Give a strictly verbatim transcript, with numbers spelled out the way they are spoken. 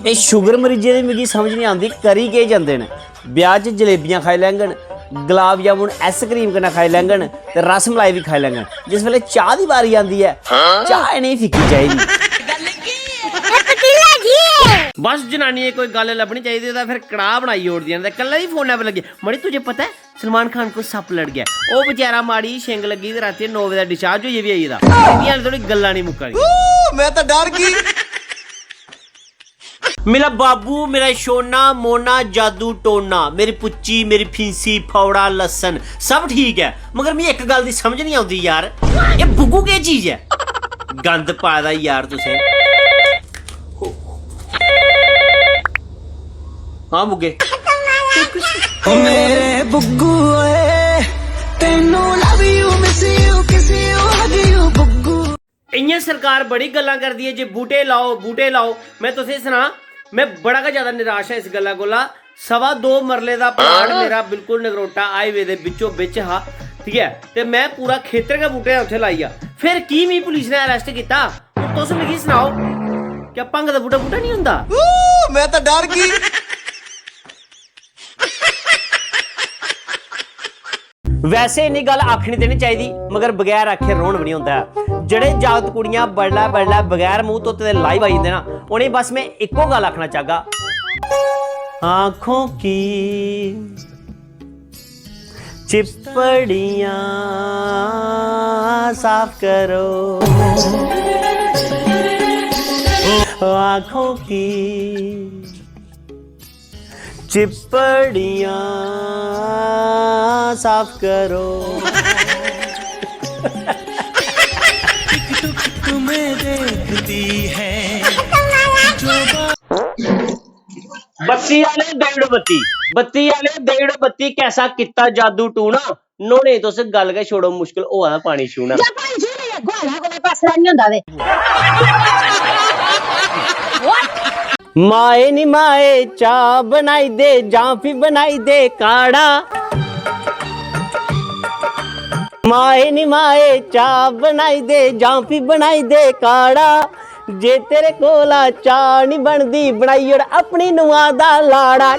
एह् शुगर मरीजें दी मिगी समझ निं आंदी, करी केह् जंदे न? ब्याह् च जलेबियां खाई लैङन, गुलाब जामुन आइसक्रीम कन्नै खाई लैङन ते रस मलाई बी खाई लैङन। जिस बेल्लै चाह् दी बारी आंदी ऐ, चाह् इ'नेंगी फिक्की चाहिदी। बस जनानियें कोई गल्ल लब्भनी चाहिदी, ओह्दा फिर कड़ाह् बनाई ओड़दियां न ते कल्लै दी फोनै पर लग्गी, "मड़ी, तुझे पता है, सलमान खान को सप्प लड़ गया।" ओह् बेचारा, माड़ी शिंग लग्गी ते रातीं नौ बजे दा डिस्चार्ज होइयै बी आई गेदा। इंदियां हाल्ली धोड़ी गल्लां निं मुक्का दियां। मैं तो डर गई। मेरा बाबू, मेरा शोना, मोना, जादू टोना, मेरी पुच्ची, मेरी फीसी, फौड़ा, लस्सन, सब ठीक ऐ, मगर मिगी इक गल्ल दी समझ निं औंदी यार, एह् बुग्गू केह् चीज ऐ? गंद पाए दा यार तुसें। हां बुग्गे। मेरे बुग्गू ओए, तेनू love you, miss you, kiss you, hug you, बुग्गू। इ'यां सरकार बड़ी गल्लां करदी ऐ जे बूह्टे लाओ, बूह्टे लाओ। में तुसें सनां, में बड़ा गै ज्यादा निराश आं इस गल्ला कोला। सवा दो मरले दा प्लाट मेरा बिल्कुल नगरोटा हाईवे दे बिच्चो बिच हा, ठीक ऐ, ते में पूरा खेतर गै बूह्टे दा उत्थै लाइया। फिर की मी पुलिस ने अरेस्ट कीता? हून तुस मिगी सनाओ, क्या भंग दा बूह्टा बूह्टा निं होंदा? मैं तो डर गई। वैसे इन्नी गल्ल आखनी ते निं चाहिदी, मगर बगैर आखे रौह्न बी निं होंदा ऐ। जेह्ड़े जागत कुड़ियां बडलै बडलै बगैर मूंह धोते दे live आई जंदे ना, उ'नेंगी बस में इक्को गल्ल आखना चाहगा, आंखों की चिप्पड़ियां साफ करो, आंखों की चिप्पड़ियां साफ करो। तुम्हें देखती है जो बत्ती आह्ले देई ओड़ो बत्ती, बत्ती आह्ले देई ओड़ो बत्ती, कैसा कीता जादू टूना। न्होने तुस गल्ल गै छोड़ो, मुश्कल होआ दा पानी छूना। जा पानी छू ले, गोहा कोला पासरा निं होंदा वे। माए नी माए, चाह् बनाई दे जां फ्ही बनाई दे काढ़ा। माए नी माए, चाह् बनाई दे जां फ्ही बनाई दे काढ़ा। जे तेरे कोला चाह् नी बनदी, बनाई ओड़ अपनी नुआ दा लाड़ा।